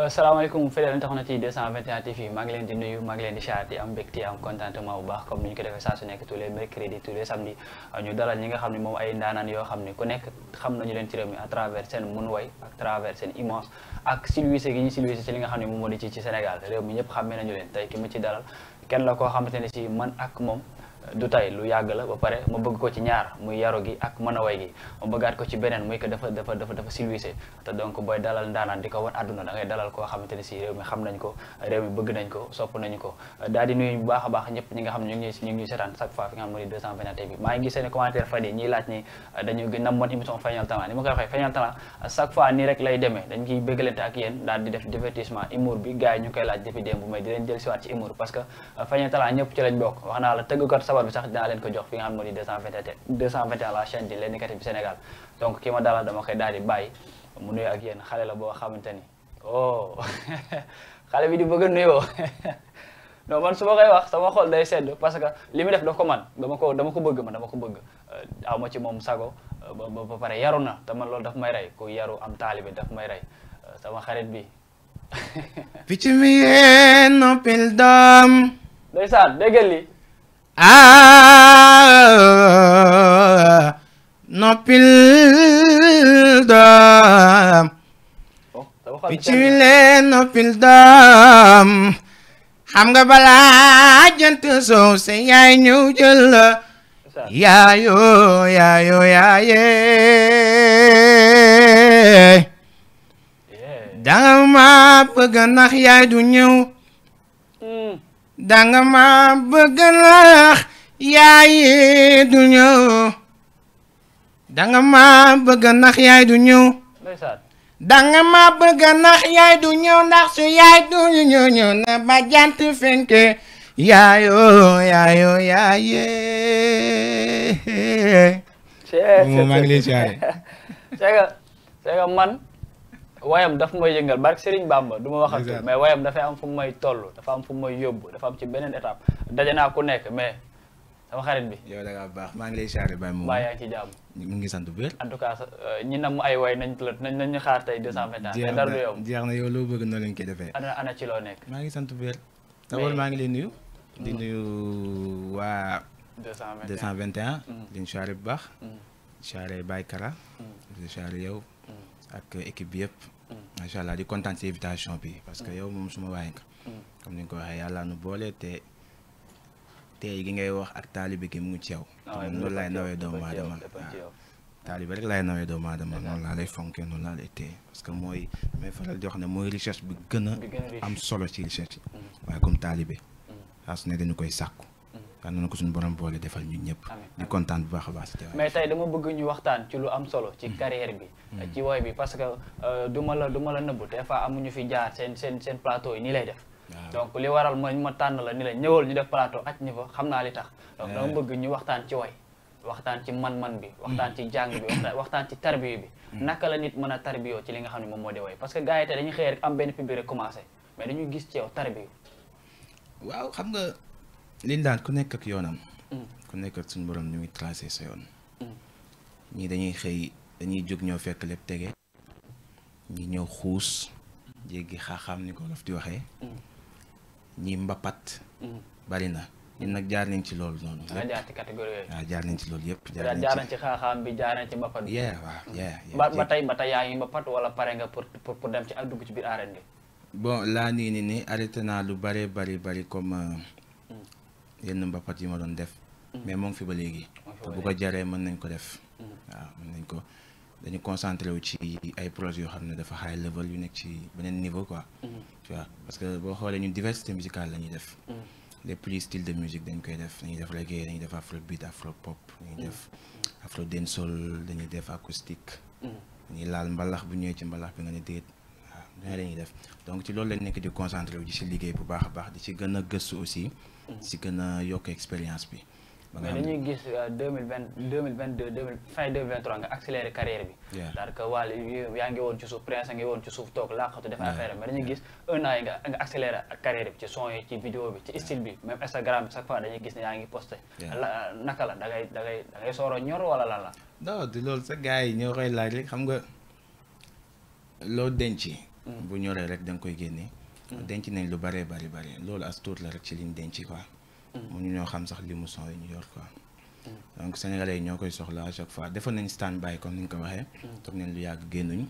salaamaaleykum fidèle internet yi 221 TV maa ngi leen di nuyu maa ngi leen di siyaare di am mbégte am contentement bu baax comme ni ñu ko defee saa su nekk tous les mercredis tous les samedis ñu dalal ñi nga xam ne moom ay ndaanaan yoo xam ne ku nekk xam nañu leen ci réew mi à travers seen mun way à travers seen image ak silvissé gi ñu silvissé ci li nga xam ne moom moo di ci Sénégal réew mi ñëpp xammee nañu leen tey ki ma ci dalal kenn la koo xamante ne si man ak moom du tay lu yàgg la ba pare ma bëgg ko ci ñaar muy yaru gi ak mën a way gi ma bëggaat ko ci beneen muy que dafa silvissé te donc booy dalal ndaanaan di ko wan àdduna da ngay dalal koo xamante ne si réew mi xam nañ ko réew mi bëgg nañ ko sopp nañu ko daal di nuyu bu baax a baax ñëpp ñi nga xam ne ñu ngi ñuy seetaan chaque fois fi nga xam ne moo di 221 TV maa ngi gis seen commentaire fan yi ñiy laaj ni dañu gën nam moon émission Feeñal Talent ni ma koy waxee Feeñal Talent chaque fois nii rek lay demee dañ ciy bëggalante ak yéen daal di def divertissement humour bi gars yi ñu koy laaj depuis démb bu may di leen jël siwaat ci humour parce que Feeñal Talent ñëpp ci lañ bokk wax naa la tëggkat sabar bi sax dinaa leen ko jox fi nga xam ne moo di 221 la chaîne di l'indicatif du Sénégal donc ki ma dalal dama koy daal di bàyyi mu nuyu ak yéen xale la boo xamante ni oh xale bi di bëgg a nuyoo non man su ma koy wax sama xol day sedd parce que li mu def daf ko man dama ko bëgg man dama ko bëgg aw ma ci moom sago ba pare yaru na te man loolu daf may rey ku yaru am taalibe daf may rey sama xarit bi picc mi yee noppil doom ndeysaan déggal li noppil doom picc mi lee noppil doom xam nga balaa jant soo se yaay ñëw jël la yaayoo yaayee danga ma bëgg nax yaay du ñëw danga ma bëgg nax yaay du ñëw danga ma bëgg nax yaay du ñëw danga ma bëgg nax yaay du ñëw ndax su yaay du ñëw na ba jant fenke yaayoo yaayee moom maa ngi lay siyaare c'est que man wayam daf may yëngal barke Serigne Bamba du ma waxatu mais wayam dafay am fu may toll dafa am fu may yóbbu dafa am ci beneen étape daje naa ku nekk mais sama xarit bi yow da ngaa baax maa ngi lay siyaare Baye moom yaa ngi ci jàmm mu ngi sant bu wér en tout cas ñi nam ay way nañ ñu xaar tey 221 te dara du yomb jeex na yow loo bëgg noonu lañ koy defee ana ci loo nekk maa ngi sant bu wér d'abord maa ngi lay nuyu di nuyu waa 221 di ñu siyaare bu baax siyaare Baye Kara di siyaare yow ak équipe bi yëpp macha allah di kontaan ci invitation bi parce que yow moom suma waay nga comme ni nga ko waxee yàlla nu boole te tey gi ngay wax ak taalibe gi mu ngi ci yow noonu laay nawee doomu aadama waaw taalibe rek laay nawee doomu aadama noonu laa lay fonkee noonu laa lay téye parce que mooy may faral di wax ne mooy recherche bi gën a am solo ci recherche yi waaye comme taalibe saa su ne dañu koy sàkku yal na ko suñu borom boole defal ñun ñëpp di kontaan bu baax a baax mais tey dama bëgg ñu waxtaan ci lu am solo ci carrière bi ci woy bi parce que du ma la nëbb des fois amuñu fi jaar seen plateau yi nii lay def donc li waral ma tànn la ni la ñëwal ñu def plateau aj ñi fa xam naa li tax donc dama bëgg ñu waxtaan ci woy waxtaan ci man-man bi waxtaan ci jàng bi waxtaan ci tarbiyo bi naka la nit mën a tarbiyoo ci li nga xam ne moom moo di woy parce que gars yi tey dañuy xëy rek am benn public rek commencé mais dañuy gis ci yow tarbiyo waaw xam nga liñ daan ku nekk ak yoonam ku nekk ak suñu borom ñu ngi tracé sa yoon ñii dañuy xëy dañuy jóg ñëw fekk lépp tege ñi ñëw xuus jéggi xaaxaam ni ko daf di waxee ñi mbapat bari na ñun nag jaar nañ ci loolu noonu jaar ci catégorie yooyu waaw jaar nañ ci loolu yëpp jaar nañ ci xaaxaam bi jaar nañ ci mbapat bi waaw ba tey yaa ngi mbapat wala pare nga pour dem ci ak dugg ci biir arène bi bon laa nii arrêté naa lu bari comme yenn mbapat yi ma doon def mais moo ngi fi ba léegi te bu ko jaree mën nañ ko def waaw mën nañ ko dañu concentré wu ci ay projets yoo xam ne dafa high level yu nekk ci beneen niveau quoi tu vois parce que boo xoolee ñun diversité musicale la ñuy def les plus styles de musique dañ koy def dañuy def reggae dañuy def afrobeat afropop dañuy def afro dancehall dañuy def acoustique dañuy laal mbalax bu ñëwee ci mbalax bi nga ne déet waaw dañu lañuy def donc ci loolu lañ nekk di concentré wu ci liggéey bu baax a baax di ci gën a gëstu aussi ci gën a yokk expérience bi mais dañuy gis 2022 fin 2023 nga accéléré carrière bi daanaka wàll yaa ngi woon ci suuf Prince a ngi woon ci suuf toog laqatu def affaire mais dañuy gis un an yi nga accéléré carrière bi ci son yi ci vidéo bi ci style bi même Instagram bi chaque fois dañuy gis ne yaa ngi posté naka la da ngay sooro ñor wala lan la non di loolu sa gars yi ñoo koy laaj rek xam nga loo denc bu ñoree rek da nga koy génne. denc nañ lu bëree bari loolu as tuut la rek ci liñ denc quoi. mënu ñoo xam sax li mu son yi ñu yor quoi. donc sénégalais yi ñoo koy soxla à chaque fois defoon nañ stand by comme ni nga ko waxee. toog nañ lu yàgg génnuñ.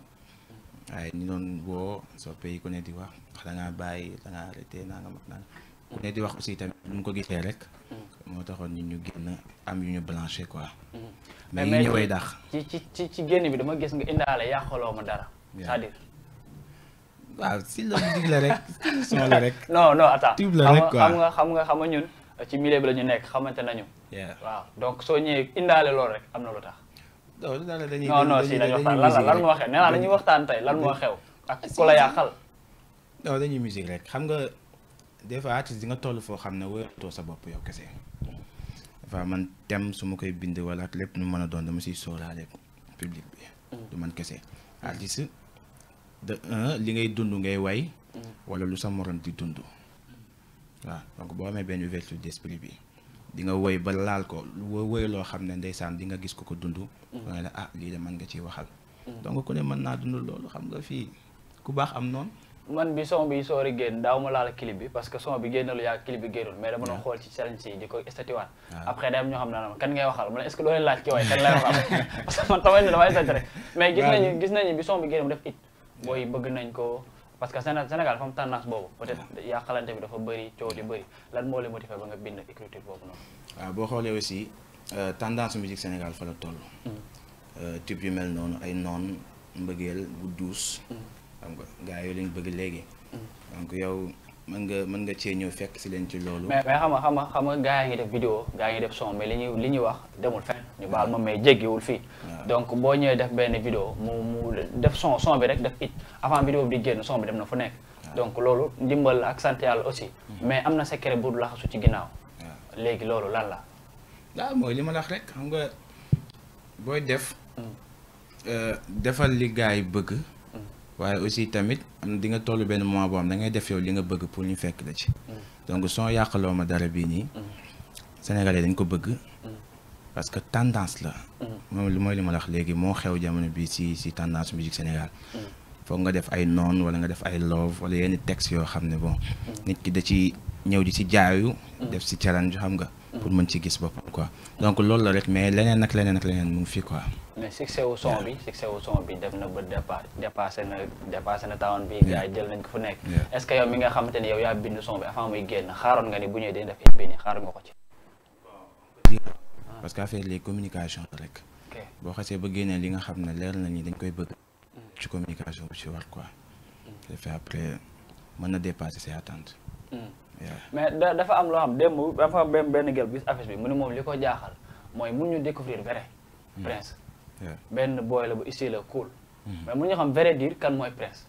waaye ñu doon woo soppe yi ku ne di wax da ngaa bàyyi da ngaa arrêté nangam ak nangam. ku ne di wax aussi tamit lu mu ko gisee rek. moo taxoon ñu génn am yu ñu blanché quoi. mais yi ñëwee dax ci génn bi dama gis nga indaale yàqaloo ma dara. c'est-à-dire. waaw si la musique la rek son la rek. non attends tube la rek quoi xam nga ñun ci milieu bi la ñu nekk xamante nañu. waaw donc soo ñëwee indaale loolu rek am na lu tax. non si dañuy waxtaan lan moo xew nee naa dañuy waxtaan tey lan moo xew. ak ku la yàqal. non dañuy musique rek xam nga des fois artiste di nga toll foo xam ne wéyatoo sa bopp yow kese. dafa man thème su ma koy bind wala ak lépp nu mën a doon dama siy sóoraale public bi. du man kese artiste de li ngay dund ngay way. wala lu sa morom di dund. waaw donc boo amee benn ouverture d'esprit bi di nga woy ba laal ko woy loo xam ne ndeysaan di nga gis ko dund. nga ne lii de mën nga ciy waxal. donc ku ne mën naa dund loolu xam nga fii ku baax am noonu. man bi son bi soori génn daaw ma laal clip bi parce que son bi génn lu yàgg clip bi génnul mais dama doon xool ci challenge yi di ko estatiwaat. après day am ñoo xam ne kan ngay waxal ma ne est-ce que doo leen laaj ki way kan lay waxal parce que man tamit damay sant rek. mais gis nañu bi son bi génn mu def it. booy bëgg nañ ko. parce que Sénégal fa am tendance boobu peut-être yàqalante bi dafa bëri coow li bëri lan moo la motivé ba nga bind écriture boobu noonu. waaw boo xoolee aussi tendance musique Sénégal fa la toll. type yu mel noonu ay noon mbëggeel bu douce. xam nga gars yooyu lañ bëgg léegi. donc yow mën nga cee ñëw fekk si leen ci loolu. mais xam nga gars yi ngi def vidéo gars yi ngi def son mais li ñuy wax demul fenn ñu baal ma mais jéggiwul fii. donc boo ñëwee def benn vidéo mu def son bi rek def it avant vidéo bi di génn son bi dem na fu nekk. donc loolu ndimbal ak sant yàlla aussi. mais am na secret bu laxasu ci ginnaaw. léegi loolu lan la. waaw mooy li ma la wax rek xam nga booy def. defal li gars yi bëgg. waaye aussi tamit am di nga toll benn moment boo xam da ngay def yow li nga bëgg pour ñu fekk la ci. donc soo yàqaloo ma dara bii nii. Sénégalais dañ ko bëgg. parce que tendance la. moom li mooy li ma la wax léegi moo xew jamono bi si tendance musique Sénégal. foog nga def ay noon wala nga def ay love wala yenn texte yoo xam ne bon. nit ki da ci ñëw di ci jaayu. def si challenge xam nga. pour mën ci gis boppam quoi donc loolu la rek mais leneen ak leneen mu ngi fi quoi. mais succès wu son bi def na ba dépassé na town bi gars yi jël nañ ko fu nekk. est-ce que yow mi nga xamante ni yow yaa bind son bi avant muy génn xaaroon nga ni bu ñëwee dañ def it bi nii xaaroon nga ko ci. parce que affaire les communications rek. boo xasee ba génnee li nga xam ne leer na ni dañ koy bëgg. ci communication bu ci war quoi. te après mën na dépasser ses attentes. mais dafa am loo xam démb dafa am benn gel gis affiche bi mu ne moom li ko jaaxal mooy mun ñu découvrir vrai Prince. benn boy la bu ici la cool. mais mun ñu xam vrai dire kan mooy Prince.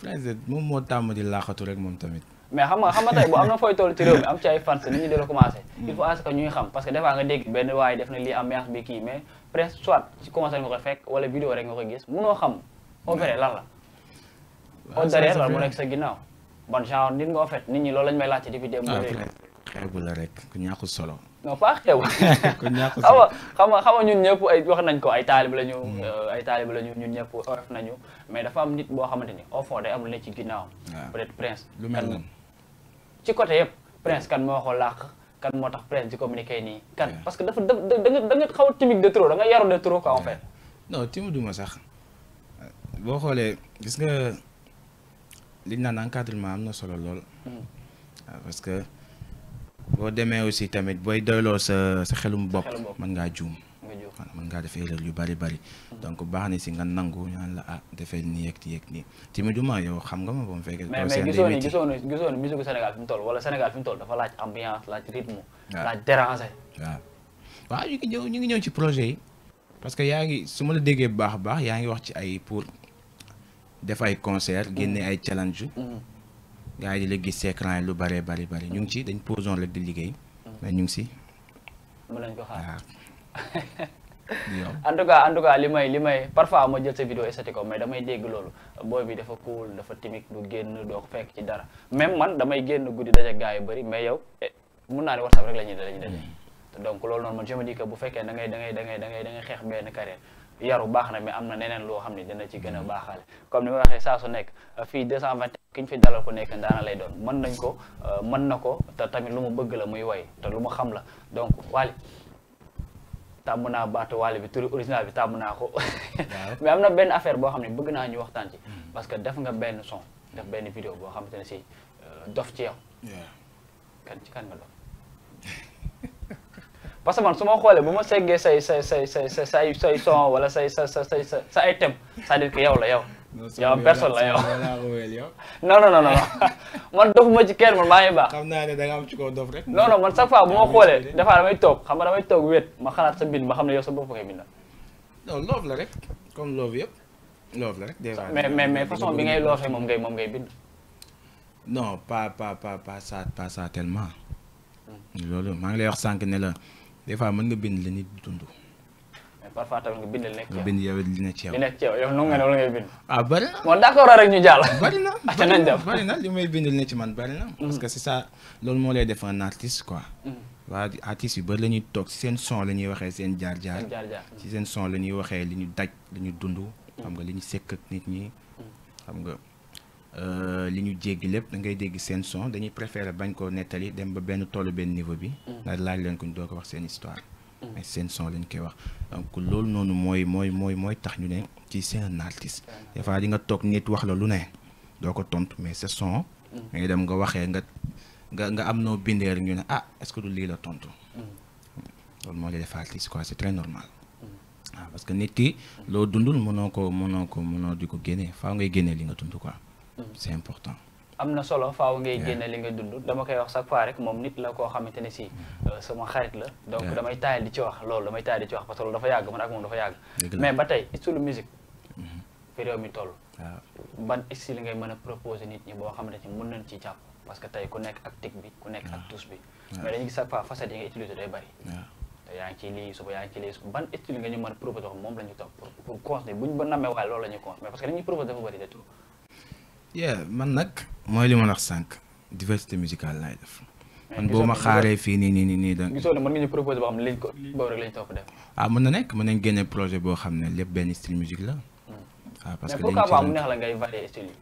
Prince moom moo tàmm di laaxatu rek moom tamit. mais xam nga tey bu am na fooy toll ci réew mi am ci ay fans nit ñi di la commencé. il faut que ñuy xam parce que des fois nga dégg benn waaye def na lii ambiance bi kii mais Prince soit ci commencé nga koy fekk wala vidéo rek nga koy gis munoo xam au vrai lan la. au derrière lan mu nekk sa ginnaaw. ban genre nit nga fait nit ñi loolu lañ may laajte depuis démb. xeebu la rek ku ñàkkul solo. non pas xew. ku ñàkkul solo xam nga ñun ñëpp ay wax nañ ko ay taalibe lañu ñun ñëpp oyof nañu mais dafa am nit boo xamante ni au fond day am lu ne ci ginnaaw. peut-être Prince. lu mel noonu ci côté yëpp Prince kan moo ko làq kan moo tax Prince di communiquer nii kan parce que dafa da nga xaw a timide de trop da nga yaru de trop quoi en fait. non timiduma sax boo xoolee gis nga. liñ naan encadrement am na solo lool. parce que boo demee aussi tamit booy doyloo sa xelum bopp mën ngaa juum. mën ngaa def erreur yu bari. donc baax na si nga nangu ñaan la defee nii yegg nii timiduma yow xam nga ma ba mu fekkee. mais gisoon musique Sénégal fi mu toll wala Sénégal fi mu toll dafa laaj ambiance laaj rythme. laaj déranger. waaw ñu ngi ñëw ci projet yi. parce que yaa ngi su ma la déggee bu baax a baax yaa ngi wax ci ay pour. def ay concert génne ay challenge gars yi di la gis écran yi lu bari ñu ngi ci dañ poson rek di liggéey mais ñu ngi si mën nañ ko xaar en tout cas li may parfois ma jël sa vidéo esthétique ko mais damay dégg loolu booy bi dafa cool dafa timide du génn doo fekk ci dara même man damay génn guddi daje gars yu bëri mais yow mun naa ne WhatsApp rek la ñuy daje donc loolu noonu man je me dis que bu fekkee da ngay xeex benn carrière yaru baax na mais am na neneen loo xam ne dina ci gën a baaxaale comme ni ma waxee saa su nekk fii 221 ki ñu fi dalal ko nekk ndaana lay doon mën nañ ko mën na ko te tamit lu mu bëgg la muy way te lu mu xam la donc Wally tàmm naa baatu Wally bi turi original bi tàmm naa ko mais am na benn affaire boo xam ne bëgg naa ñu waxtaan ci parce que def nga benn son def benn vidéo boo xamante ne si dof ci yow kan nga dof parce que man su ma xoolee bu ma seggee say son wala sa ay thème c'est-à-dire que yow la yow personne la yow non man dofuma ci kenn man maa ngi baax xam naa ne da nga am ci ko dof rek non man chaque fois bu ma xoolee des fois damay toog xam nga damay toog wéet ma xalaat sa bind ma xam ne yow sa bopp koy bindal non loof la rek comme loof yëpp loof la rek mais façon bi ngay loofee moom ngay bind non pas ça tellement loolu maa ngi lay wax sànq ne la des fois mën nga bind li nit dund. mais parfois tamit nga bind li nekk ci yow. nga bind yow li nekk ci yow. li nekk ci yow yow nu nga ne wala ngay bind. ah bari na. bon d'accord rek ñu jàll. bari na li may bind li nekk ci man bari na. parce que c'est ça loolu moo lay def un artiste quoi. waa artistes yu bari la ñuy toog ci seen son la ñuy waxee seen jaar-jaar. ci seen son la ñuy waxee li ñu daj li ñu dund. xam nga li ñu sekk ak nit ñi. xam nga li ñu jéggi lépp da ngay dégg seen son dañuy préférer bañ koo nettali dem ba benn tollu benn niveau bi. ndax laaj leen ko ñu doo ko wax seen histoire. mais seen son lañ koy wax donc loolu noonu mooy tax ñu ne ci c'est un artiste. des fois di nga toog nit wax la lu ne doo ko tontu mais sa son. ngay dem nga waxee nga am noo bindee rek ñu ne ah est-ce que du lii la tontu. loolu moo lay def artiste quoi c'est très normal. waaw parce que nit ki loo dundul mënoo di ko génnee faaw ngay génnee li nga dund quoi. c'est important. am na solo faaw ngay génne li nga dund dama koy wax chaque fois rek moom nit la koo xamante ne si sama xarit la donc damay taayal di ci wax loolu damay taayal di ci wax parce que loolu dafa yàgg man ak moom dafa yàgg mais ba tey style musique fi réew mi toll ban style ngay mën a proposer nit ñi boo xamante ni mën nañ ci jàpp parce que tey ku nekk ak tic bi ku nekk ak touche bi mais dañuy gis chaque fois facette yi nga utiliser day bari te yaa ngi ci lii suba yaa ngi ci lii suba ban style nga ñu mën a proposer wax moom la ñu topp pour conseiller buñ ba namee waaye loolu la ñuy conseiller mais parce que dañuy proposer dafa bari de tout man nag mooy li ma wax sànq diversité musicale laay def. man boo ma xaaree fii nii da. gisoo ne mën nga ñu proposer boo xam ne liñ ko boobu rek lañ topp def. mën na nekk mën nañ génne projet boo xam ne lépp benn style musique la. parce que mais pourquoi mu neex la ngay varier style yi.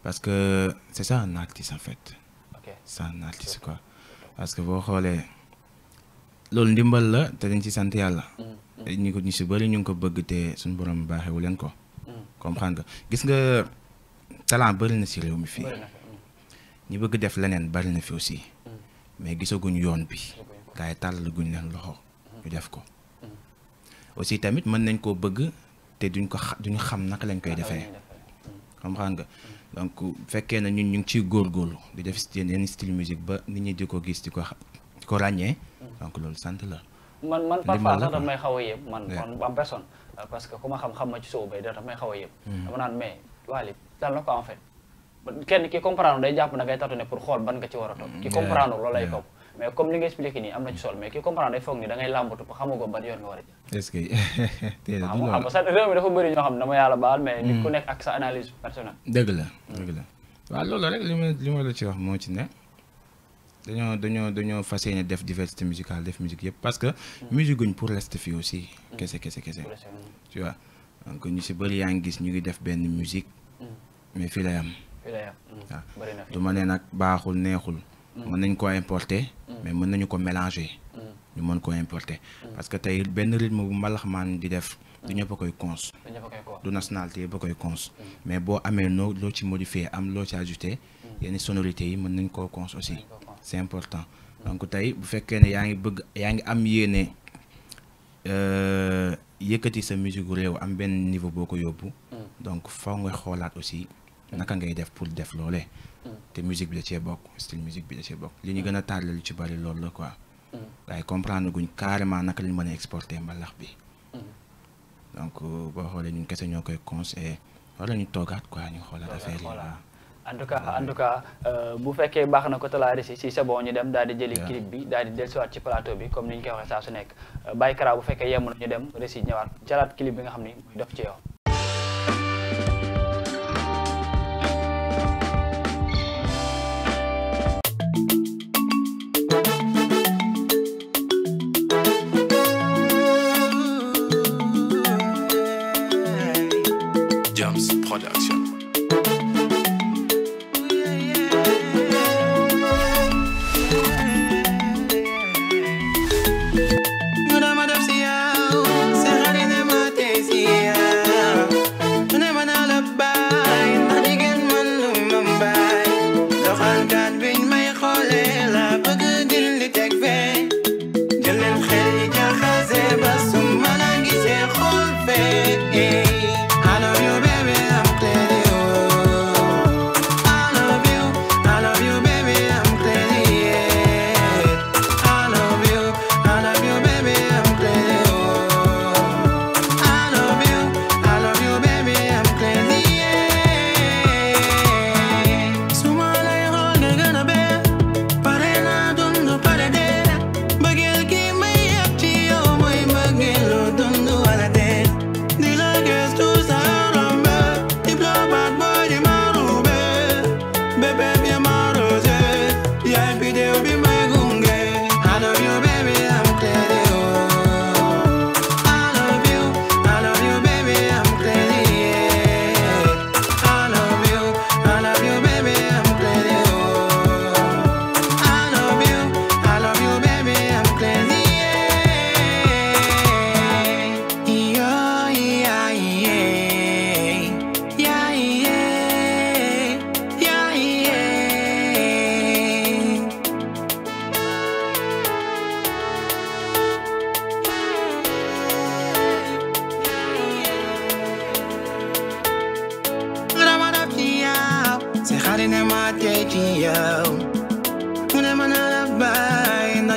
parce que c'est ça un artiste en fait. ok c'est un artiste quoi. parce que boo xoolee loolu ndimbal la te dañ ci sant yàlla. ñu si bëri ñu ngi ko bëgg te suñu borom baaxewu leen ko. comprendre nga gis nga. talent bari na ci réew mi fii ñi bëgg def leneen bari na fi aussi mais gisaguñ yoon bi gars yi tàllalaguñ leen loxo ñu def ko aussi tamit mën nañ koo bëgg te duñu xam naka lañ koy defee comprendre nga donc fekkee na ñun ñu ngi ciy góorgóorlu di def yenn style musique ba nit ñi di ko gis di ko ràññee donc loolu sant la. man parfois sax daf may xaw a yëpp man en personne parce que ku ma xam ma ci soo bay daf may xaw a yëpp dama naan mais Wally dal na ko en fait kenn ki comprendre day jàpp na ngay tatu ne pour xool ban nga ci war a topp ki comprendre loolu lay topp mais comme li nga expliqué nii am na ci sol mais ki comprendre day foog ni da ngay làmbatu ba xamagoo ban yoon nga war a jël est-ce que xam nga sax réew mi dafa bëri ñoo xam ne dama yàlla baal mais nit ku nekk ak sa analyse personnelle dëgg la waaw loolu rek li ma la ci wax moo ci ne dañoo fas yéene def diversité musicale def musique yëpp parce que musique guñ pour rester fii aussi kese tu vois donc ñu si bëri yaa ngi gis ñu ngi def benn musique mais fii lay am waaw du ma ne nag baaxul neexul mën nañ ko importer mais mën nañu ko mélanger ñu mën ko importer parce que tey benn rythme bu mbalaxmaan di def du ñëpp a koy cons du nationalité yëpp a koy cons mais boo amee loo ci modifier am loo ci ajouter yenn sonorités yi mën nañ koo cons aussi c'est important donc tey bu fekkee ne yaa ngi am yéene yëkkati sa musique réew am benn niveau boo ko yóbbu donc faw nga xoolaat aussi naka ngay def pour def loolee te musique bi da cee bokk style musique bi da cee bokk li ñu gën a tardé lu ci bari loolu la quoi waaye comprendre guñ carrément naka lañ mën a exporter mbalax bi donc boo xoolee ñun kese ñoo koy conseillé wala ñu toogaat quoi ñu xoolaat affaire yi en tout cas bu fekkee baax na ko talaari si c'est bon ñu dem daal di jëli clip bi daal di dellusiwaat ci plateau bi comme ni ñu koy waxee saa su nekk Baye Kara bu fekkee yemm na ñu dem récit ñëwaat jëlaat clip bi nga xam ni muy def ci yow.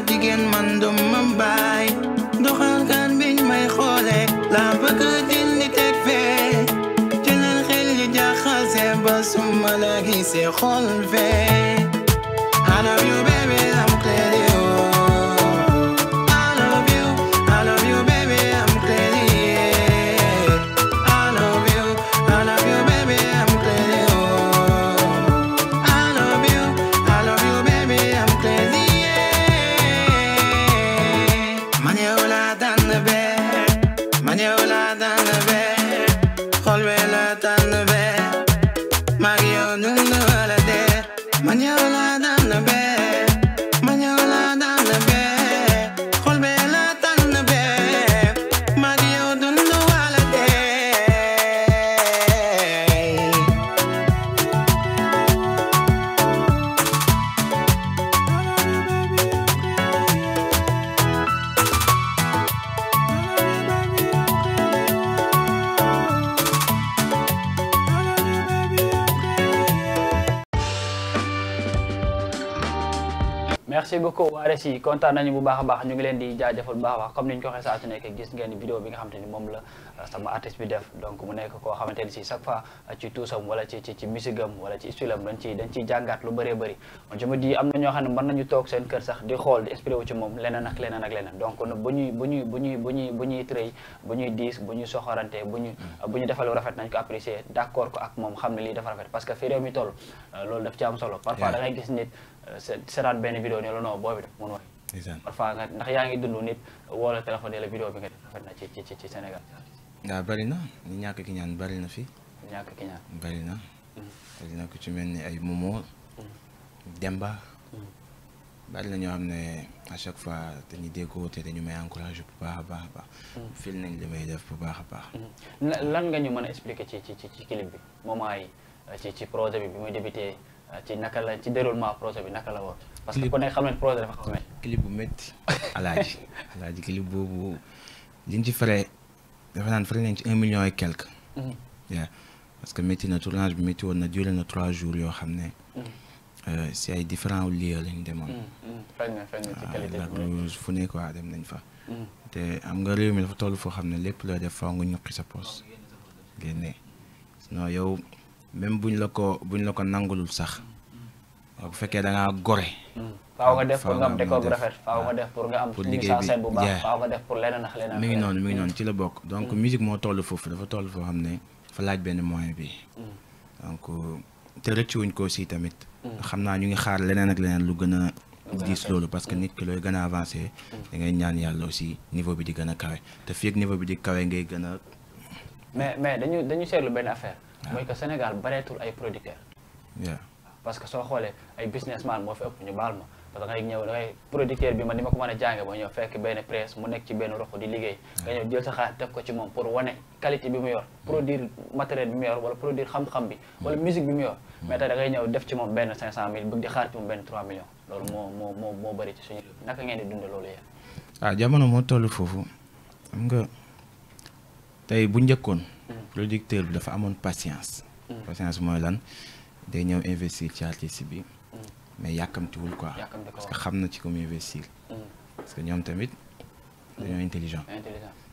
jigéen man du ma bàyyi doxal kan biñ may xoole la bëgg dindi teg fee jëlal xel yi jaxase ba suma la gisee xol fee I love you baby I'm clearly merci beaucoup waa RSI kontaan nañu bu baax a baax ñu ngi leen di jaajëfal bu baax a baax comme ni ñu ko waxee saa su nekk gis ngeen vidéo bi nga xamante ni moom la sama artiste bi def donc mu nekk koo xamante ni si chaque fois ci tuusam wala ci musique am wala ci stylam dañ ciy jàngaat lu bëree bëri je me dis am na ñoo xam ne mën nañu toog seen kër sax di xool di inspiré wu ci moom leneen ak leneen ak leneen donc bu ñuy tërëy bu ñuy diis bu ñuy soxorante bu ñu defal lu rafet nañ ko apprécier d'accord ko ak moom xam ne lii dafa rafet parce que fi réew mi toll loolu daf ci am solo parfois da ngay gis nit seetaan benn vidéo ne la non boobi def mun wax parfois nga ndax yaa ngi dund nit woo la téléphone ne la vidéo bi nga def rafet na ci Sénégal waaw bari na ñu ñàkk ki ñaan bari na fi ñàkk ki ñaan bari na ko ci mel ni ay Momo Demba bari na ñoo xam ne à chaque fois dañuy déggoo te dañu may encouragé bu baax a baax fil nañ li may def bu baax a baax lan nga ñu mën a expliquer ci clip bi moment yi ci projet bi muy débuté ci naka la ci déroulement projet bi naka la woon parce que ku nekk xam ne projet dafa xaw a métti clip bu métti alaaji clip boobu liñ ci frais dafa naan frais nañ ci 1 million et quelque parce que métti na tournage bi métti woon na duré na 3 jours yoo xam ne si ay différents lieux lañ demoon feeñ na ci qualité bi fu ne quoi dem nañ fa te am nga réew mi dafa toll foo xam ne lépp loo def faaw nga ñuqi sa poos génne sinon yow même buñ la ko nangulul sax bu fekkee da ngaa gore faaw nga def pour nga am décor bu rafet faaw nga def pour nga am mise en scène bu baax faaw nga def pour leneen ak leneen mi ngi noonu ci la bokk donc musique moo toll foofu dafa toll foo xam ne fa laaj benn moyen bi donc te rëcc wuñ ko aussi tamit xam naa ñu ngi xaar leneen ak leneen lu gën a diis loolu parce que nit ki looy gën a avancé da ngay ñaan yàlla aussi niveau bi di gën a kawe te fii ak niveau bi di kawe ngay gën a mais dañu seetlu benn affaire mooy que Sénégal bareetul ay producteurs parce que soo xoolee ay businessman moo fi ëpp ñu baal ma parce que dangay producteur bi man ni ma ko mën a jànge boo ñëw fekk benn presse mu nekk ci benn rox di liggéey nga ñëw jël sa xaalis def ko ci moom pour wane qualité bi mu yor produire matériel bi mu yor wala produire xam-xam bi wala musique bi mu yor mais tey da ngay ñëw def ci moom benn 500 000 bëgg di xaar ci moom benn 3 millions loolu moo bëri ci suñu naka ngeen di dunde loolu yéen jamono moo toll foofu xam nga tey bu njëkkoon producteur bi dafa amoon patience mooy lan day ñëw investir ci artiste bi mais yàkkamtiwul quoi parce que xam na ci comme investir parce que ñoom tamit dañoo intelligent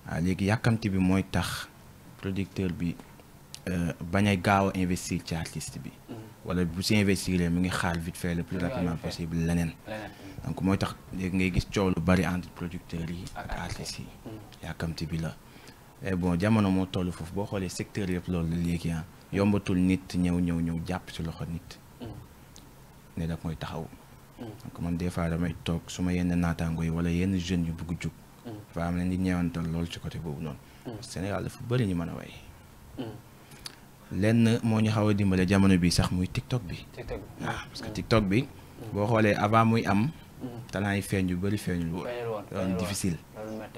waaw léegi yàkkamti bi mooy tax producteur bi bañ a gaaw a investir ci artiste bi wala bu si investir mu ngi xaar vite fait le plus rapidement possible leneen donc mooy tax léegi ngay gis coow lu bari entre producteurs yi ak artistes yi yàkkamti bi la et bon jamono moo toll foofu boo xoolee secteur yëpp loolu la léegi yombatul nit ñëw jàpp ci loxo nit ne da koy taxaw donc man des fois damay toog su ma yenn naataango yi wala yenn jeunes yu bëgg jug dafa am leen di ñeewantal loolu ci côté boobu noonu Sénégal dafa bëri ñu mën a way lenn moo ñu xaw a dimbale jamono bi sax muy TikTok bi parce que TikTok bi boo xoolee avant muy am talent yi feeñ yu bëri feeñul woon difficile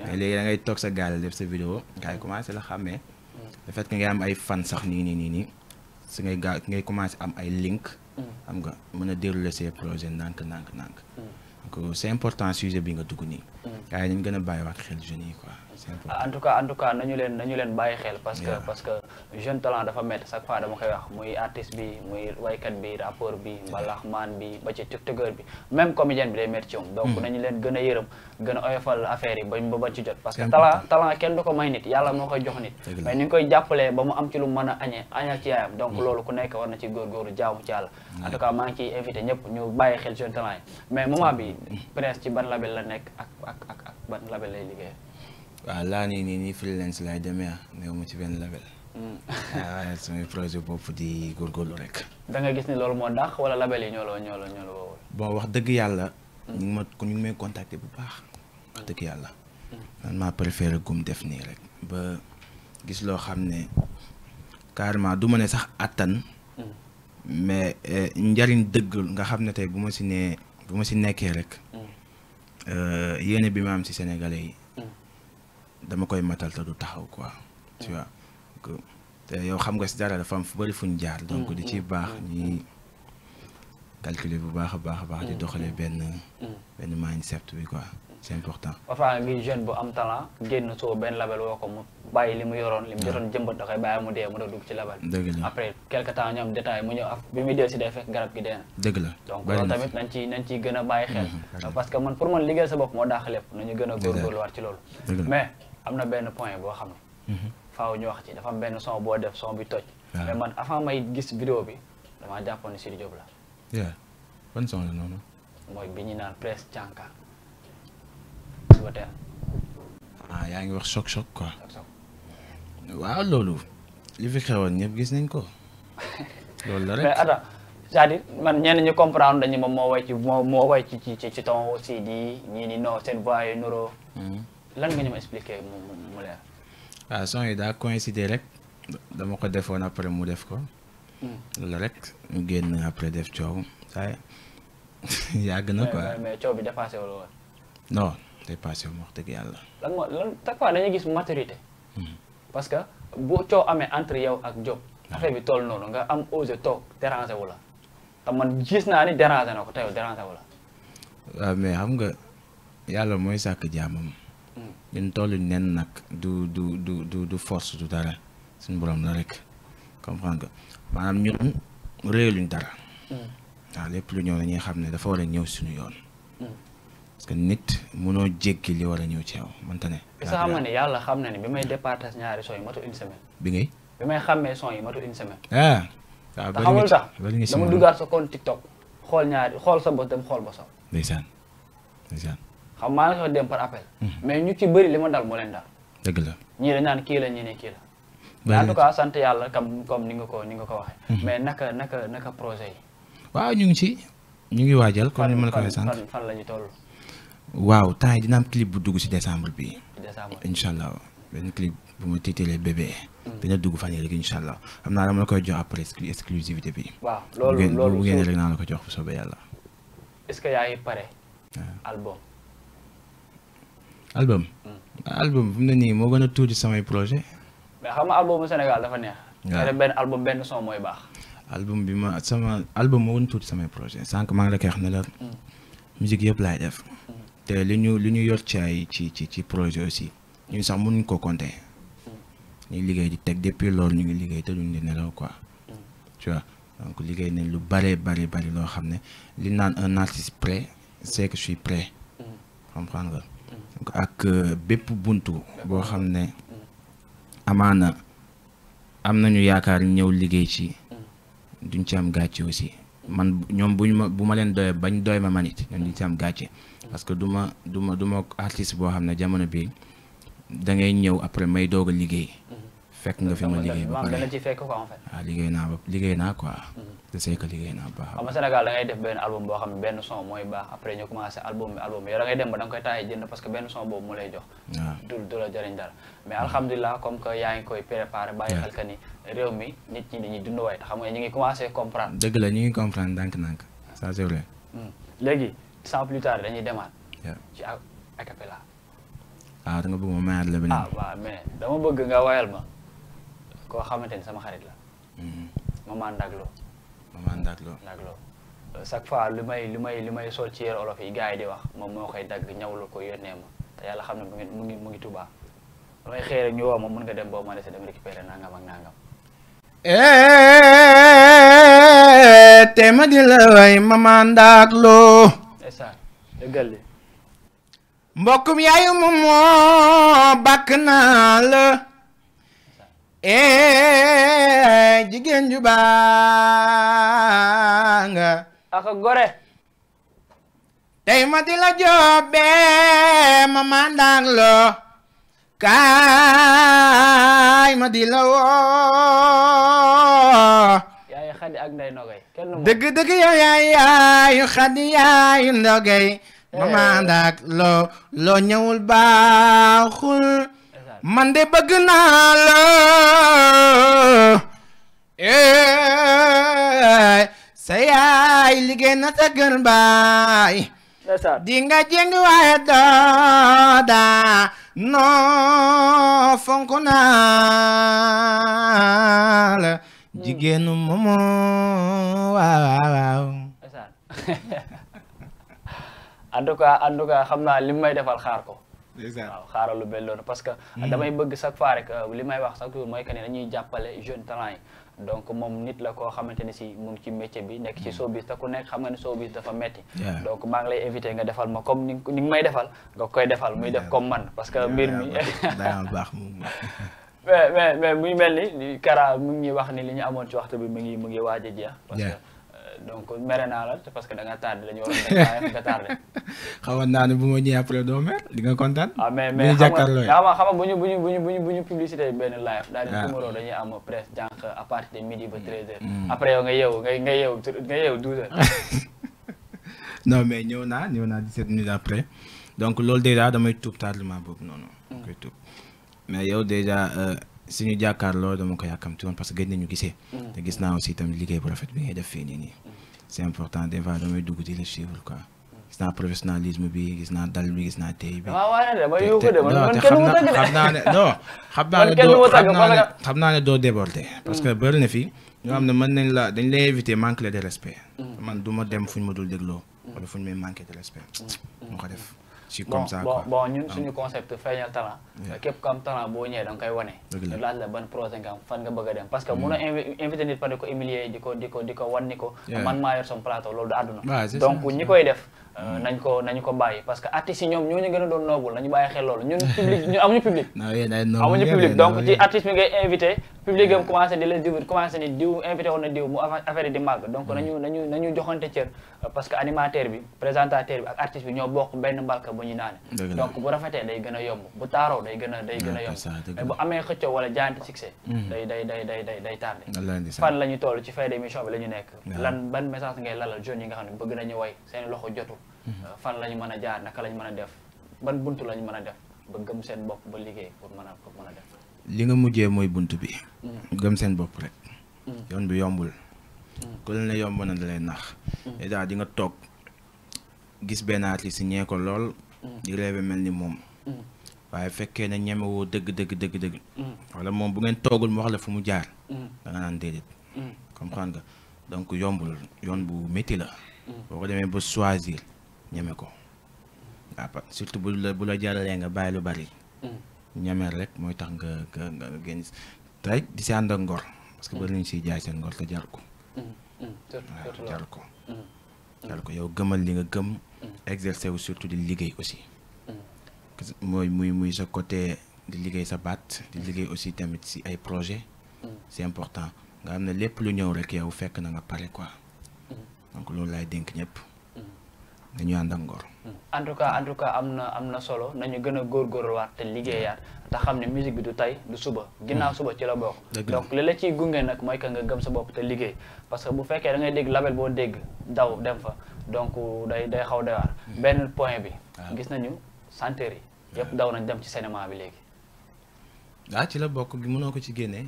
mais léegi da ngay toog sa gaal def sa vidéo gars yi commencé la xàmmee le fait que ngay am ay fan sax nii si ngay commencé am ay link xam nga mën a dérouler ces projets ndànk donc c'est important sujet bi nga dugg nii gars yi nañ gën a bàyyiwaat xel jeunes yi quoi en tout cas nañu leen bàyyi xel parce que jeune talent dafa métti chaque fois dama koy wax muy artiste bi muy waykat bi rappeur bi mbalaxmaan bi ba ci tiktokeur bi même comédien bi day métti ci moom donc nañu leen gën a yërëm gën a oyofal affaire yi ba ci jot parce que talent kenn du ko may nit yàlla moo koy jox nit mais ni ngi koy jàppalee ba mu am ci lu mën a añal ci yaayam donc loolu ku nekk war na ci góorgóorlu jaamu ci yàlla en tout cas maa ngi ciy invité ñëpp ñu bàyyi xel jeune talent yi mais moment bi Prince ci ban label la nekk ak ban label lay liggéey waaw laa nii freelance laay demee néew ma ci benn label waaw samay projet bopp di góorgóorlu rek da nga gis ni loolu moo dàq wala label yi ñoo la woowul bon wax dëgg yàlla ñu ngi may contacter bu baax wax dëgg yàlla man maa préféré gum def nii rek ba gis loo xam ne carrément du ma ne sax attan mais njariñ dëgg nga xam ne tey bu ma si nekkee rek yéene bi ma am si sénégalais yi dama koy matal te du taxaw quoi tu vois te yow xam nga si dara dafa am fu bëri fuñ jaar donc di ci baax ñi calculer bu baax a baax di doxalee benn mindset bi quoi c'est important. parfois nga jeune bu am talent génn soo benn label woo ko mu bàyyi li mu yoroon li mu jotoon jëmbat da koy bàyyi mu dee mu da dugg ci label. dëgg la après quelque temps ñu am détail mu ñëw bi muy dee si day fekk garab gi dee na. dëgg la donc loolu tamit nañ ciy gën a bàyyi xel. parce que pour man liggéeyal sa bopp moo daax lépp nañu gën a góorgóorluwaat ci loolu. mais am na benn point boo xam ne. faaw ñu wax ci dafa am benn son boo def son bi toj. mais man avant may gis vidéo bi damaa jàppoon ni Sidy Diop la. ban son la noonu. mooy bi ñu naan Prince Thianka. yaa ngi wax choc quoi. waaw loolu li fi xewoon ñëpp gis nañ ko. loolu la rek mais attends c'est-à-dire man ñenn ñu comprendre dañu moom moo way ci ton aussi di ñii ni non seen voix yi nuroo. lan nga ñu ma expliquer mu leer. waaw son yi daa coïncider rek dama ko defoon après mu def ko. loolu rek ñu génn après def coow saa yàgg na quoi. mais coow bi dépassé wala woon. non dépassé wu ma wax dëgg yàlla. lan chaque fois dañuy gis maturité. parce que bu coow amee entre yow ak Diop. affaire bi toll noonu nga am osé toog déranger wu la. te man gis naa ni déranger na ko te yow déranger wu la. waaw mais xam nga yàlla mooy sàkk jaamam. ñun tollu nen nag du force du dara suñu borom la rek comprendre nga maanaam ñun réeluñ dara. waaw lépp lu ñëw dañuy xam ne dafa war a ñëw suñu yoon. parce que nit mënoo jéggi li war a ñëw ci yow mënta ne. est-ce que xam nga ne yàlla xam na ne bi may départage ñaari son yi matu une semaine. bi may xàmmee son yi matu une semaine. waaw te xamul sax dama duggaat sa compte TikTok xool sa bos dem xool ba sax. ndeysaan. xam maa ngi dem par appel. mais ñu ci bëri li ma dal moo leen dal. dëgg la ñii dañ naan kii la ñii ne kii la. mais en tout cas sant yàlla comme ni nga ko waxee. mais naka projet yi. waaw ñu ngi waajal comme ni ma la ko waxee sànq. fan la ñu toll. waaw temps yi dina am clip bu dugg ci décembre bi. décembre incha allah benn clip bu ma tiitalee bébé. dina dugg fan yii rek incha allah xam naa dama la koy jox après exclusivité bi. waaw loolu bu génnee rek naa la ko jox bu soobee yàlla. est-ce que yaa ngi pare. album. album fu mu ne nii moo gën a tuuti samay projet. mais xam nga albumu Sénégal dafa neex. waaw benn album benn son mooy baax. album bi sama album moo gën a tuuti samay projet sànq maa ngi la koy wax ne la. musique yëpp laay def. te li ñu yor ci projet aussi ñun sax mënuñ ko compter. ñu liggéey di teg depuis loolu ñu ngi liggéey te duñ di nelaw quoi. tu vois donc liggéey nañ lu bari loo xam ne li naan un artiste prêt c'est que je suis prêt. comprendre nga. donc ak bépp buntu boo xam ne amaana am nañu yaakaar ñëw liggéey ci duñ ci am gàcce aussi man ñoom bu ma leen doyee bañ doy ma manit ñoom duñ ci am gàcce parce que du ma artiste boo xam ne jamono bi da ngay ñëw après may doog a liggéey fekk nga fi ma liggéey ba pare dana ci fekk quoi en fait. waaw liggéey naa quoi. je sais que liggéey naa baax. xam nga Sénégal da ngay def benn album boo xam ne benn son mooy baax après ñu commencé album bi yow da ngay dem ba da nga koy taayee jënd parce que benn son boobu mu lay jox. waaw du la jëriñ dara mais alhamdulilah comme que yaa ngi koy préparé. bàyyi xel que ni réew mi nit ñi dañuy dund waay te xam nga ñu ngi commencé comprendre. dëgg la ñu ngi comprendre ndànk-ndànk ça c'est vrai. léegi sans plus tard dañuy demaat. ci acapella. da nga bëgg ma mayaat la beneen. waaw mais dama bëgg nga wayal ma koo xamante ni sama xarit la. Maman Ndaglo. chaque fois li may sol ci yére olof yi gars yi di wax moom moo koy dagg ñawlu ko yónnee ma te yàlla xam ne mu ngi Touba damay xëy rek ñu woo ma mën nga dem boobu ma dese dem récupérer nangam ak nangam. te ma di la way mama ndaak loo mbokkum yaayu moomoo bàkk naa la jigéen ju baa nga aka gore tey ma di la joobe mama ndaak loo kaay ma di la woo yaay xadi ak nday nogay dëgg dëgg yow yaayu xadi yaayu ndogay mama ndaak loo ñëwul baaxul man de bëgg naa la sa yaay liggéey na sa kër baay di nga jeng waaye dooda noo fonk naa la jigéenu moomo waaw en tout cas xam naa li may defal xaar ko waaw xaaral lu mel noonu parce que damay bëgg chaque fois rek li may wax chaque jour mooy que ne dañuy jàppale jeune talent yi donc moom nit la koo xamante ne si mu ngi ci métier bi nekk ci showbiz te ku nekk xam nga ne showbiz dafa metti donc maa ngi lay invité nga defal ma comme ni nga may defal nga koy defal muy def comme man parce que mbir mi baax mais muy mel ni Kara mu ngi ñuy wax ni li ñu amoon ci waxtu bi mu ngi waaj a jeex parce que donc mere naa la parce que da nga tardé dañu waroon nekk nga tardé. xamoon naa ne bu ma ñëwee après doo mer di nga kontaan. ah mais xam nga bu ñu publicité benn live. daal di numéro dañuy am presse jànq à partir de midi ba 13h. après yow nga yeewu 12h. non mais ñëw naa 17 minutes après donc loolu déjà damay tuub tardement boobu noonu. koy tuub mais yow déjà. suñu jàkkaarloo dama ko yàkkamti woon parce que gëj nañu gisee. te gis naa aussi tamit liggéey bu rafet bi ngay def fii nii c'est important des fois damay dugg di la suivre quoi. gis naa professionnalisme bi gis naa dal bi gis naa tey bi. waaw waaw dama yóbbu de man xam naa ne doo déborder. parce que bëri na fi ñoo xam ne mën nañ la dañ lay éviter manque de respect. man du ma dem fu ñu ma dul dégloo. wala fu ñu may manqué de respect. moo ko def. ci comme ça quoi bon ñun suñu concept feeñal talent. képp ku am talent boo ñëwee da nga koy wane. ñu laaj la ban projet nga am fan nga bëgg a dem parce que mun a invité nit par di ko humilier di ko wan ni ko man maa yor son plateau loolu du àdduna donc ñi koy def nañ ko bàyyi parce que artistes yi ñoom ñoo ñu gën a doon noobul nañu bàyyi xel loolu ñun public ñu amuñu public donc ci artiste bi ngay invité public am commencé di la diw commencé ni diw invité woon na diw mu affaire di màgg donc nañu joxante cër parce que animateur bi présentateur bi ak artiste bi ñoo bokk benn mbalka bu ñu naane donc bu rafetee day gën a yomb bu taaroo day gën a yomb mais bu amee xëccoo wala jaante succès day tardé fan la ñu toll ci fin d'émission bi la ñu nekk ban message ngay lalal jeunes yi nga xam ne bëgg nañu way seen loxo jotul fan la ñu mën a jaar naka la ñu mën a def ban buntu la ñu mën a def ba gëm seen bopp ba liggéey pour mën a def li nga mujjee mooy buntu bi gëm seen bopp rek yoon bi yombul ku la ne yomb na da lay nax déjà di nga toog gis benn artiste ñee ko lool di rêve mel ni moom waaye fekkee ne ñemewoo dëgg wala moom bu ngeen toogul mu wax la fu mu jaar da nga naan déedéet comprendre nga donc yombul yoon bu métti la boo ko demee ba choisir ñeme ko waaw surtout bu la jaralee nga bàyyi lu bari ñemeel rek mooy tax nga génn tey di si ànd ak ngor parce que bari nañu siy jaay seen ngor te jar ko waaw jar ko yow gëmal li nga gëm exercer wu surtout di liggéey aussi muy sa côté di liggéey sa baat di liggéey aussi tamit si ay projet c'est important nga xam ne lépp lu ñëw rek yow fekk na nga pare quoi donc loolu laay dénk ñëpp dañu ànd ak ngor en tout cas am na solo nañu gën a góorgóorluwaat te liggéeyaat te xam ne musique bi du tey du suba ginnaaw suba ci la bokk donc li la ciy gunge nag mooy que nga gëm sa bopp te liggéey parce que bu fekkee da ngay dégg label boo dégg daw dem fa donc day xaw doy waar benn point bi gis nañu chanteurs yi yëpp daw nañ dem ci cinéma bi léegi ci la bokk gi mënoo ko ci génnee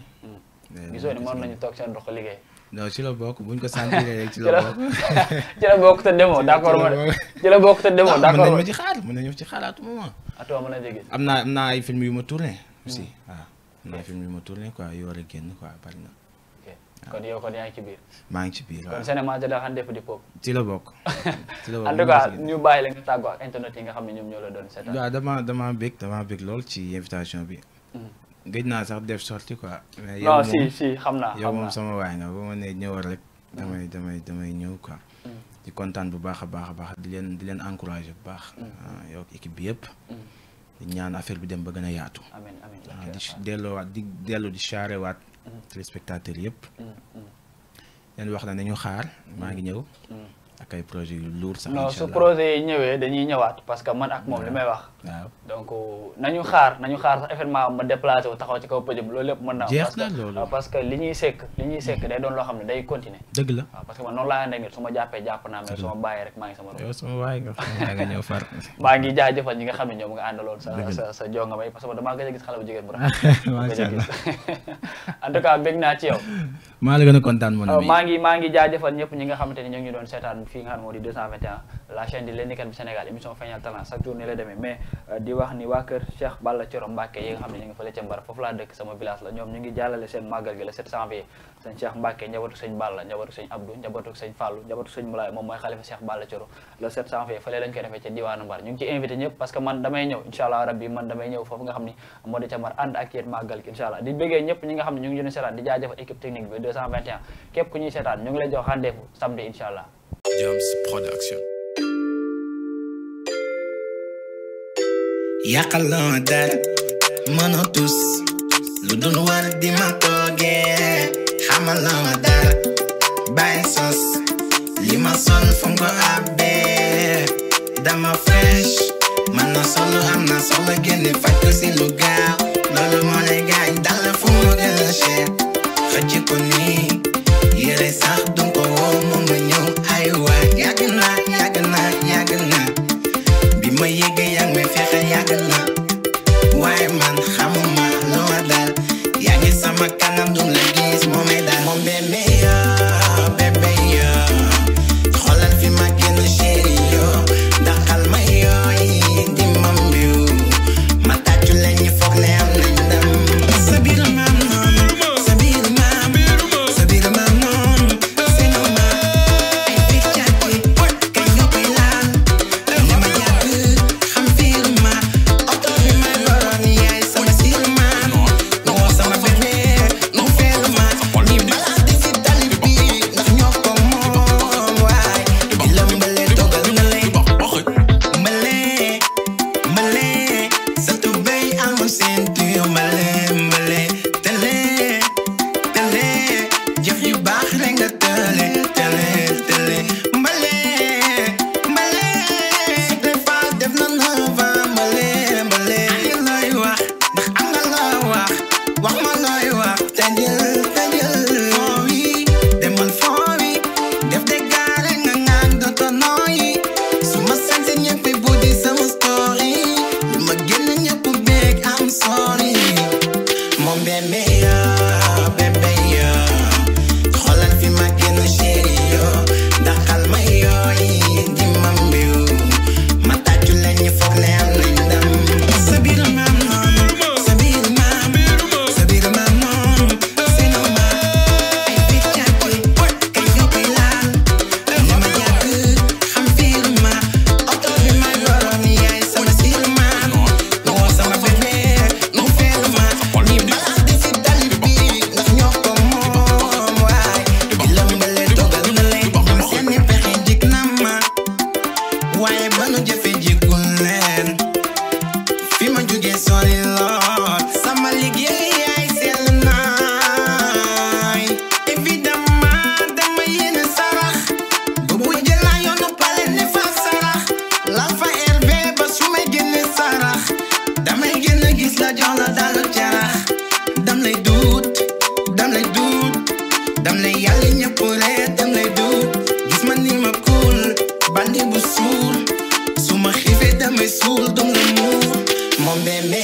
gisoo ni mën nañu toog seen rox liggéey non ci la bokk buñ ko sentiree rek ci la bokk ci la bokk te demoo d'accord ma de ci la bokk te demoo d'accord mën nañu ma ci xaar mën nañu ci xaaraatu moment atoo mën a dégg am naa ay film yu ma tourné aussi waaw am na ay film yu ma tourné quoi yu war a génn quoi bari na kon yow kon yaa ngi ci biir maa ngi ci biir waaw kon cinéma da xam def di pop ci la bokk en tout cas ñu bàyyi la nga tàggoo ak internet yi nga xam ne ñoom ñoo la doon seetaan waaw dama bég lool ci invitation bi gëj naa sax def sorti quoi. mais non si xam naa yow moom sama waay nga ba ma ne ñëwal rek damay ñëw quoi. di kontaan bu baax a baax di leen encourager bu baax. yow équipe bi yëpp. di ñaan affaire bi dem ba gën a yaatu. amiin di dellu di chaarewaat téléspectateurs yëpp. leen wax na nañu xaar maa ngi ñëw. ak ay projet yu lourd sax. non su projet yi ñëwee dañuy ñëwaat parce que man ak moom li may wax. waaw donc nañu xaar sax événement ma déplacé wu taxaw ci kaw pëjëm loolu lépp mën naa. jeex na loolu parce que li ñuy sekk day doon loo xam ne day continuer. dëgg la waaw parce que man noonu laa ànd ak nit su ma jàppee jàpp naa mais su ma bàyyee rek maa ngi sama. yow sama waay nga ñëw far. maa ngi jaajëfal ñi nga xam ne ñoom nga àndaloon sa jonga may parce que damaa gëj a gis xale bu jigéen bu rafet. macha allah en tout cas bég naa ci yow. maa la gën a kontaan mon ami. maa ngi jaajëfal ñëpp ñi nga xamante ni ñoo ngi doon seetaan fii nga xam ne moo di 221 la chaîne di Lendiken bi Sénégal émission feeñal talent chaque jour ni la demee mais di wax ni waa kër Cheikh Balla Thioro Mbacké yi nga xam ne ñu ngi fële ca Mbar foofu laa dëkk sama village la ñoom ñu ngi jàllale seen màggal gi le 7 janvier sëñ Cheikh Mbacké njabootu sëñ Balla njabootu sëñ Abdou njabootu sëñ Fallou njabootu sëñ Moulay moom mooy xalifa Cheikh Balla Thioro le 7 janvier fële lañ koy defee ca diwaanu Mbar ñu ngi ci invité ñëpp parce que man damay ñëw inshallah rabbi man damay ñëw foofu nga xam ni moo di ca Mbar ànd ak yéen màggal gi inshallah di bëggee ñëpp ñi nga xam ne ñu ngi ñu seetaan di jaajëfal équipe technique bi 221 képp ku ñuy seetaan ñu ngi lay jox rendez-vous samedi inshallah Jams Production. Yàqaloo dara mënoo tus lu dul war di ma toogee xamaloo dara bàyyi sos li ma sol fu ko abbee dama fresh man na solo am na solo génne faj ko si lu gaaw loolu moo lay gaañ dal fu mu gën a cher xëcc ko nii yére sax dun ko woo moom nga ñëw ay waay yàgg na bi ma yéegee yaa ngi may fexe yàgg na waaye man xamuma loo dal yaa ngi sama kanam dum la gis moo may dal moom bébé yo xoolal fi ma génn chéri yo daxal ma yooy di ma mbiw ma tàccu leen ñi foog ne am nañ ndam sa biir maam noonu sa biir maam noonu seen maam ay fekk càkki kañ nga koy laal li ma yàgg xam fiir ma oto bi ma yoroon yaay sama siir maam nga woo sama bébé nu feel ma ni balaa di si tali bi ndax ñoo ko moom waay di la mbale dogal nga lay mbale sa tubéy amul ceinture mbale tele jëf yu baax rek nga tele mbale des fois def na 9 ans mbale ani looy wax ndax am nga loo wax ma looy wax tëjël foowi demal foowi def de gaare nga ngaan doto nooyi su ma sanse ñëpp buddi sama story lu ma génn ñëpp beeg am sorry moom bébé yo xoolal fi ma génn chéri yo daxal ma yooy di ma mbiw ma tàccu leen ñi foog ne am nañ ndam sa biir maam noonu sa biir maam noonu seen maam ay fekk càkki kañ nga koy laal li ma yàgg xam fiir ma oto bi ma yoroon yaay sama siir maam nga woo sama bébé nu feel ma ni balaa di si tali bi ndax ñoo ko moom waay di la mbale dogal nga lay ñoom seeni pexe jig na ma waaye ba nu jëfe jigul leen fi ma jógee sori lool sama liggéey yaay sell naay évidemment dama yéene sarax bu jëlaa yoonu pale ne fa sarax lal fa RB ba su may génne sarax damay génn gis la jox la dalu jarax dam lay duut dam lay yàlla ñëpp reet dam lay duut gis ma ni ma cool bandi bu suul su ma xiifee damay suul dum la muur moom bébé